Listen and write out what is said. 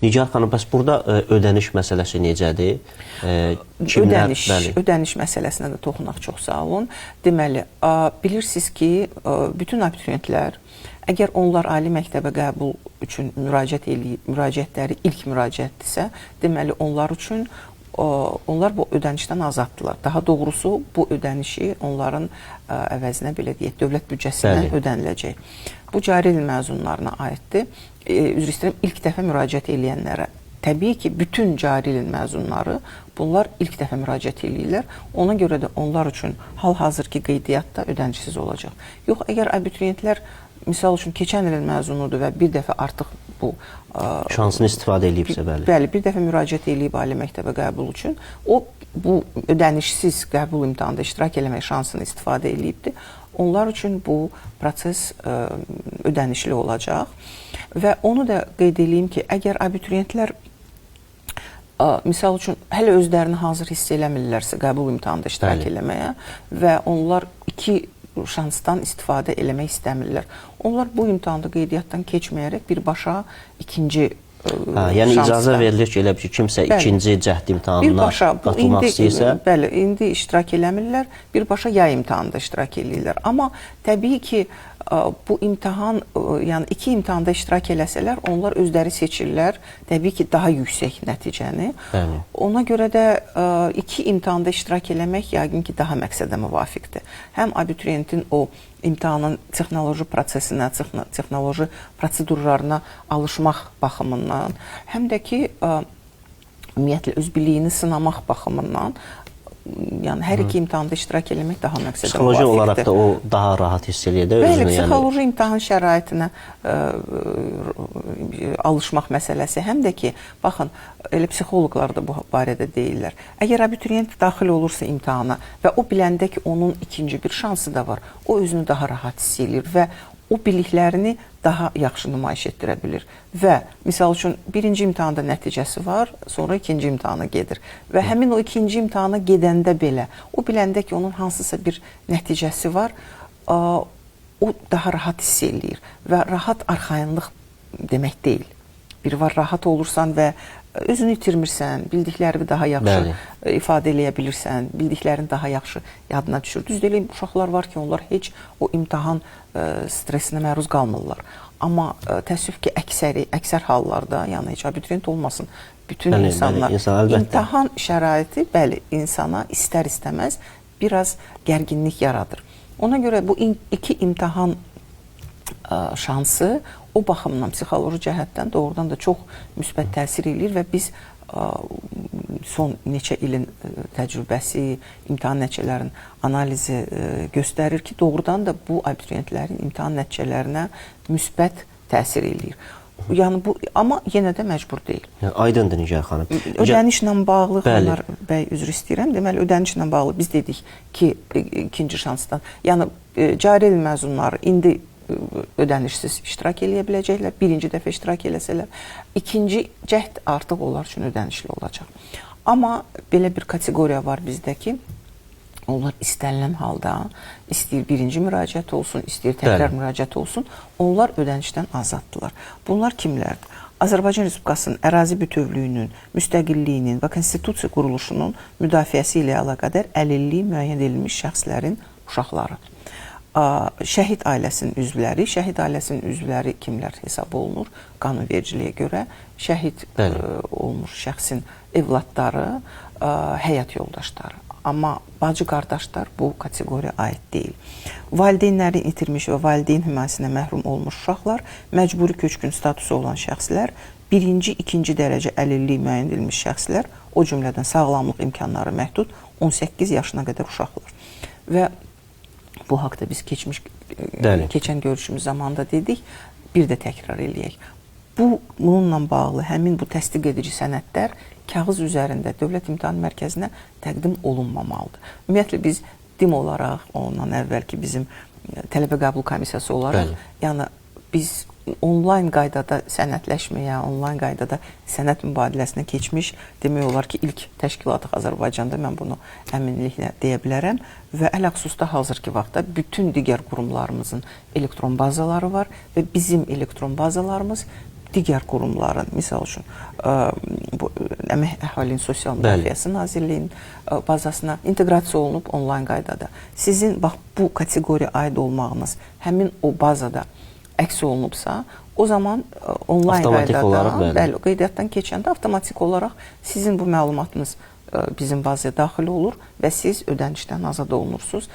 Nigar xanım, bəs burada ödəniş məsələsi necədir? Kimlər, ödəniş, bəli. Ödəniş məsələsinə də toxunaq, çox sağ olun. Deməli, bilirsiniz ki, bütün abituriyentlər, əgər onlar ali məktəbə qəbul üçün müraciət eləyib, müraciətləri ilk müraciətdirsə, deməli onlar üçün onlar bu ödənişdən azaddırlar. Daha doğrusu bu ödənişi onların əvəzinə, belə deyək, dövlət büdcəsindən ödəniləcək. Bu cari il məzunlarına aiddir. Üzr istəyirəm, ilk dəfə müraciət eləyənlərə. Təbii ki, bütün cari ilin məzunları bunlar ilk dəfə müraciət eləyirlər. Ona görə də onlar üçün hal-hazırki qeydiyyatda ödənişsiz olacaq. Yox, əgər abituriyentlər misal üçün keçən ilin məzunudur və bir dəfə artıq bu şansını istifadə eləyibsə, bəli. Bəli, bir dəfə müraciət eləyib ali məktəbə qəbul üçün, o bu ödənişsiz qəbul imtahanında iştirak eləmək şansını istifadə eləyibdir. Onlar üçün bu proses ödənişli olacaq. Və onu da qeyd eləyim ki, əgər abituriyentlər misal üçün hələ özlərini hazır hiss eləmirlərsə qəbul imtahanında iştirak eləməyə və onlar iki şansdan istifadə eləmək istəmirlər. Onlar bu imtahanda qeydiyyatdan keçməyərək birbaşa ikinci yəni icazə verilir ki, elə bir ki, kimsə ikinci cəhd imtahanına qatılmaq istəyirsə. Bəli, indi iştirak eləmirlər, birbaşa yay imtahanında iştirak eləyirlər. Amma təbii ki, bu imtahan, yəni iki imtahanda iştirak eləsələr, onlar özləri seçirlər, təbii ki, daha yüksək nəticəni. Bəli. Ona görə də iki imtahanda iştirak eləmək yəqin ki, daha məqsədə müvafiqdir. Həm abituriyentin o imtahanın texnoloji prosesinə, texnoloji prosedurlarına alışmaq baxımından, həm də ki, ümumiyyətlə, öz biliyini sınamaq baxımından, yəni hər iki imtahanda iştirak eləmək daha məqsədə müvafiqdir. Psixoloji olaraq da o daha rahat hiss eləyir də özünü. Bəli, psixoloji imtahan şəraitinə alışmaq məsələsi. Həm də ki, baxın, elə psixoloqlar da bu barədə deyirlər. Əgər abituriyent daxil olursa imtahana və o biləndə ki, onun ikinci bir şansı da var, o özünü daha rahat hiss eləyir və o biliklərini daha yaxşı nümayiş etdirə bilir. Və misal üçün birinci imtahanda nəticəsi var, sonra ikinci imtahana gedir. Və həmin o ikinci imtahana gedəndə belə, o biləndə ki, onun hansısa bir nəticəsi var, o daha rahat hiss eləyir. Və rahat arxayınlıq demək deyil. Bir var, rahat olursan və özünü itirmirsən, bildiklərini daha yaxşı ifadə eləyə bilirsən, bildiklərin daha yaxşı yadına düşür. Düz deyiləm, uşaqlar var ki, onlar heç o imtahan stresinə məruz qalmırlar. Amma təəssüf ki, əksər hallarda, yəni heç abituriyent olmasın, bütün insanlar, imtahan şəraiti, bəli, insana istər-istəməz biraz gərginlik yaradır. Ona görə bu iki imtahan şansı o baxımdan, psixoloji cəhətdən doğrudan da çox müsbət təsir eləyir və biz son neçə ilin təcrübəsi, imtahan nəticələrinin analizi göstərir ki, doğrudan da bu abituriyentlərin imtahan nəticələrinə müsbət təsir eləyir. Yəni bu, amma yenə də məcbur deyil. Yəni, aydındır Nigar xanım. Ödənişlə bağlı, Xanar bəy, üzr istəyirəm. Deməli, ödənişlə bağlı biz dedik ki, ikinci şansdan, yəni cari il məzunları indi ödənişsiz iştirak eləyə biləcəklər. Birinci dəfə iştirak eləsələr, ikinci cəhd artıq onlar üçün ödənişli olacaq. Amma belə bir kateqoriya var bizdə ki, onlar istənilən halda, istəyir birinci müraciət olsun, istəyir təkrar müraciət olsun, onlar ödənişdən azaddırlar. Bunlar kimlərdir? Azərbaycan Respublikasının ərazi bütövlüyünün, müstəqilliyinin və konstitusiya quruluşunun müdafiəsi ilə əlaqədar əlilliyi müəyyən edilmiş şəxslərin uşaqları. Şəhid ailəsinin üzvləri, şəhid ailəsinin üzvləri kimlər hesab olunur? Qanunvericiliyə görə şəhid olmuş şəxsin evladları, həyat yoldaşları. Amma bacı qardaşlar bu kateqoriya aid deyil. Valideynləri itirmiş və valideyn himayəsinə məhrum olmuş uşaqlar, məcburi köçkün statusu olan şəxslər, birinci, ikinci dərəcə əlilliyi müəyyən edilmiş şəxslər, o cümlədən sağlamlıq imkanları məhdud 18 yaşına qədər uşaqlar. Və bu haqda biz keçən görüşümüz zamanında dedik, bir də təkrar eləyək. Bununla bağlı həmin bu təsdiq edici sənədlər kağız üzərində Dövlət İmtahan Mərkəzinə təqdim olunmamalıdır. Ümumiyyətlə, biz DİM olaraq, ondan əvvəlki bizim tələbə qəbul komissiyası olaraq, yəni biz onlayn qaydada sənədləşməyə, onlayn qaydada sənəd mübadiləsinə keçmiş, demək olar ki, ilk təşkilatıq Azərbaycanda, mən bunu əminliklə deyə bilərəm və ələxüsusda hazırki vaxtda bütün digər qurumlarımızın elektron bazaları var və bizim elektron bazalarımız digər qurumların, misal üçün, bu Əmək Əhalinin Sosial Müdafiəsi Nazirliyinin bazasına inteqrasiya olunub onlayn qaydada. Sizin bax bu kateqoriya aid olmağınız həmin o bazada əks olunubsa, o zaman onlayn avtomatik qaydada, olaraq, bəli, qeydiyyatdan keçəndə avtomatik olaraq sizin bu məlumatınız bizim bazaya daxil olur və siz ödənişdən azad olunursunuz.